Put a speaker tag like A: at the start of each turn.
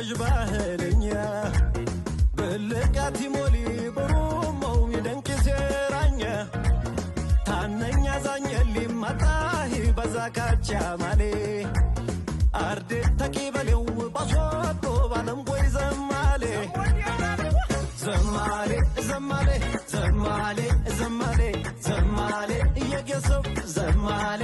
A: ልጅ ባህልኛ ብልቃት ሞሊ ብሩመው ይደንቅ ሴራኛ ታነኛ ዛኘሊ ማጣሂ በዛካቻ ማሌ አርዴ ተቂበሌው ባሶዶ ባለም ጎይ ዘማሌ ዘማሌ ዘማሌ ዘማሌ ዘማሌ ዘማሌ እየጌሰው ዘማሌ